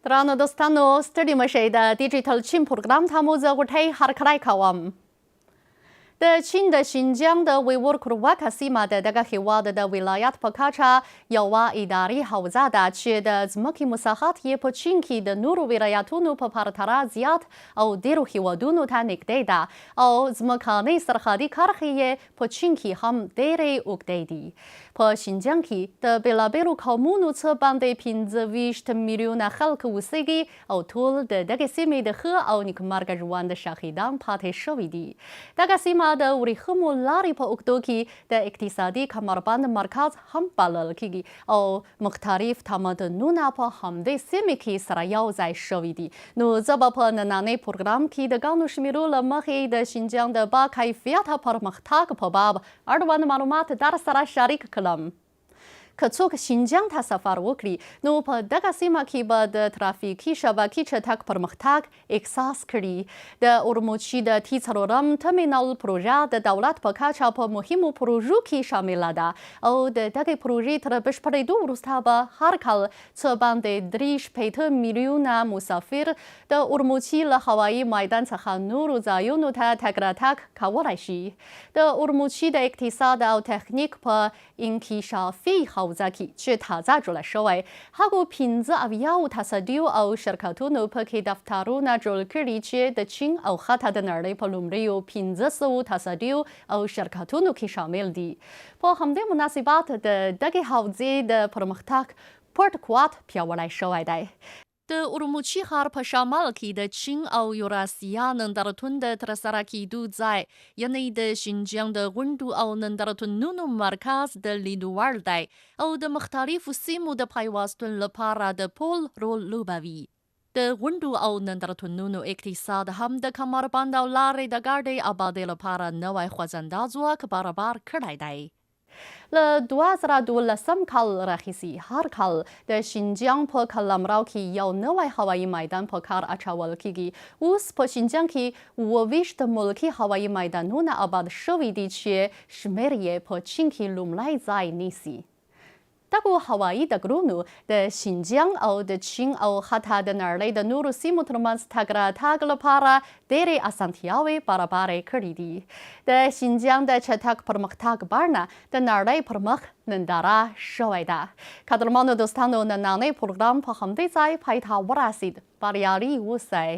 درانو دوستانو ستړي مه شئ، د ډیجیټل چین پروګرام ته مو زه غوټۍ هرکلی کوم. د چین د شینجیانګ د ویور کورواکه سیمه د دغه هیواد د ولایت په کچه یوه اداري حوزه ده چې د ځمکې مساحت یې په چین کې د نورو ولایتونو په پرتله زیات او ډېرو هیوادونو ته نږدې ده او ځمکنۍ سرحدي کرښې یې په چین کې هم ډېرې اوږدې دي. په شینجیانګ کې د بېلابېلو قومونو څه باندې 25 میلیونه خلک اوسېږي او ټول د دغې سیمې د ښه او نیکمرغه ژوند شاهدان پاتې شوي دي. دغه سیمه د ورېښمو لارې په اوږدو کې د اقتصادي کمربند مرکز هم بلل کېږي او مختلف تمدنونه په همدې سیمې کې سره یو ځای شوي دي. نو زه به په نننۍ پروګرام کې د ګڼو شمېرو له مخې د شینجیانګ د با کیفیته پرمختګ په باب اړوند معلومات درسره شریک کړم. که څوک شینجیانګ ته سفر وکړي، نو په دغه سیمه کې به د ترافیکي شبکې چټک پرمختګ احساس کړي. د اورموچي د ټي څلورم ترمینل پروژه د دولت په کچه په مهمو پروژو کې شامله ده او د دغې پروژې تر بشپړېدو وروسته به هر کال څه باندې 63 میلیونه مسافر د اورموچي له هوایي میدان څخه نورو ځایونو ته تګ راتګ کولای شي. د اورموچي د اقتصاد او تخنیک په انکشافي حوزه کې چې تازه جوړه شوی، هغو پنځه اویاوو تصدیو او شرکتونو په کې دفترونه جوړ کړي چې د چین او حتی د نړۍ په لومړیو 500 تصدیو او شرکتونو کې شامل دي. په همدې مناسبت د دغې حوزې د پرمختګ پټ قوت پیاوړی شوی دی. د ارومچي ښار په شمال کې د چین او یوراسیا نندارتون د ترسره کېدو ځای، یعنې د شینجیانګ د غونډو او نندارتونونو مرکز د لیدو وړ دی او د مختلفو سیمو د پیوستون لپاره د پل رول لوبوي. د غونډو او نندارتونونو اقتصاد هم د کمربند او لارې د ګډې ابادۍ لپاره نوی خوځنده ځواک برابر کړی دی. له 2012 کال راهیسې هر کال د شینجیانګ په قلمرو کې یو نوی هوایي میدان په کار اچول کېږي. اوس په شینجیانګ کې 27 ملکي هوایي میدانونه اباد شوي دي چې شمېر یې په چین کې لومړی ځای نیسي. دغو هوایي ډګرونو د شینجیانګ او د چین او حتی د نړۍ د نورو سیمو ترمنځ تګ راتګ لپاره ډېرې اسانتیاوې برابرې کړې دي. د شینجیانګ د چټک پرمختګ بڼه د نړۍ پر مخ ننداره شوې ده. قدرمنو دوستانو، نننی پروګرام په همدې ځای پای ته ورسید. بریالي اوسئ.